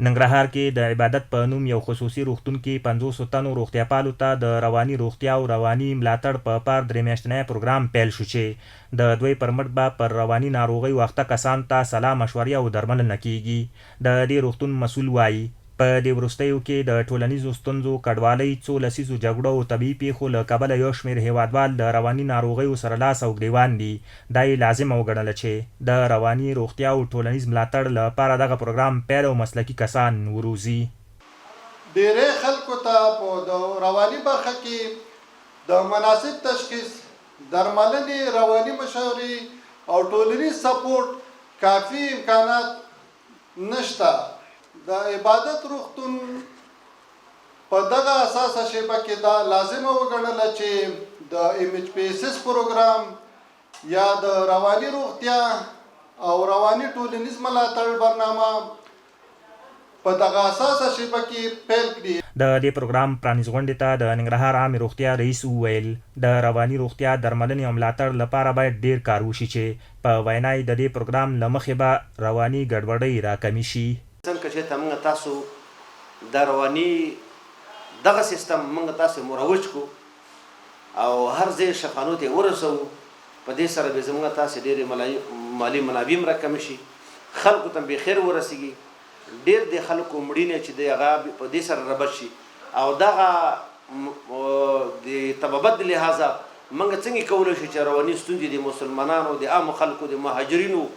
ننګرهار کې د عبادت په نوم یو خصوصي روغتون کې پنځوسو تنو روغتیاپالو ته د رواني روغتیا او رواني ملاتړ په پار درې میاشتنی پروګرام پیل شو چې د دوی پر مټ به پر رواني ناروغیو اخته کسانو ته سلا مشورې او درملنه کېږي. د دې روغتون مسؤل وايي، په دې وروستیو کې د ټولنیزو ستونزو، کډوالۍ، څو لسیزو جګړو او طبیعي پېښو له کبله یو شمېر هېوادوال له رواني ناروغیو سره لاس او ګرېوان دي، دا یې لازمه وګڼله چې د رواني روغتیا او ټولنیز ملاتړ له پاره دغه پروګرام پیل او مسلکي کسان وروزي. ډېری خلکو ته په د رواني برخه کې د مناسب تشخیص، درملنې، رواني مشاورې او ټولنیز سپورټ کافي امکانات نشته. د عبادت روغتون په دغه حساسه شېبه کې دا لازمه وګڼله چې د اېم اېچ پي اېس اېس پروګرام یا د رواني روغتیا او رواني ټولنیز ملاتړ برنامه په دغه حساسه شېبه کې پیل کړي. د دې پروګرام پرانیزغونډې ته د ننګرهار عامې روغتیا رئیس وویل، د رواني روغتیا درملنې او ملاتړ لپاره باید ډېر کار وشي چې په وینا یې د دې پروګرام له مخې به رواني ګډوډۍ راکمې شي. څنګه چېرته موږ تاسو د رواني دغه سیستم موږ تاسو مروج کو او هر ځای شفانو ته ورسوو، په دې سره به زموږ تاسو ډېرې مالي منابع هم راکمې شي، خلکو ته به خیر ورسیږي، ډېر د خلکو مړینه چې دی هغه په دې سره ربط شي. او دغه د طبابت د لحاظه موږ څنګه کولی شو چې رواني ستونزې د مسلمانانو، د عامو خلکو، د مهاجرینو،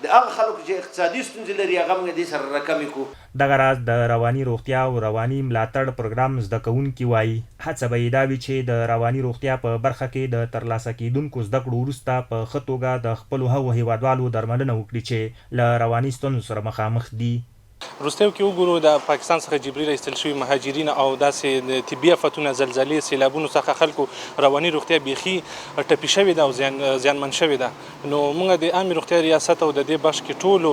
د هغه خلکو چې اقتصادي ستونزې لري هغه موږ دې سره راکمې کړو. دغه راز د رواني روغتیا او رواني ملاتړ پروګرام زده کوونکي وايي، هڅه به یې دا وي چې د رواني روغتیا په برخه کې د ترلاسه کېدونکو زده کړو وروسته په ښه توګه د خپلو هغو هېوادوالو درملنه وکړي چې له رواني ستونزو سره مخامخ دي. وروستیو کې وګورو د پاکستان څخه جبري را ایستل شوي مهاجرین او داسې طبي افتونه، زلزلې، سیلابونو څخه خلکو رواني روغتیا بیخي ټپي شوې ده او زیانمن شوې ده. نو موږ د عامې روغتیا ریاست او د دې بخش کې ټولو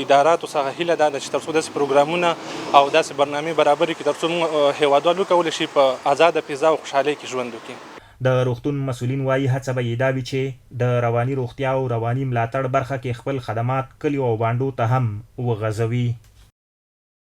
اداراتو څخه هیله دا ده چې ترڅو داسې پروګرامونه او داسې برنامې برابرې کړي ترڅو موږ هیوادوال وکولی شي په ازاده فضا او خوشحالۍ کې ژوند وکړي. د روغتون مسؤلین وايي، هڅه به یې دا وي چې د رواني روغتیا او رواني ملاتړ برخه کې خپل خدمات کلیو او بانډو ته هم وغځوي.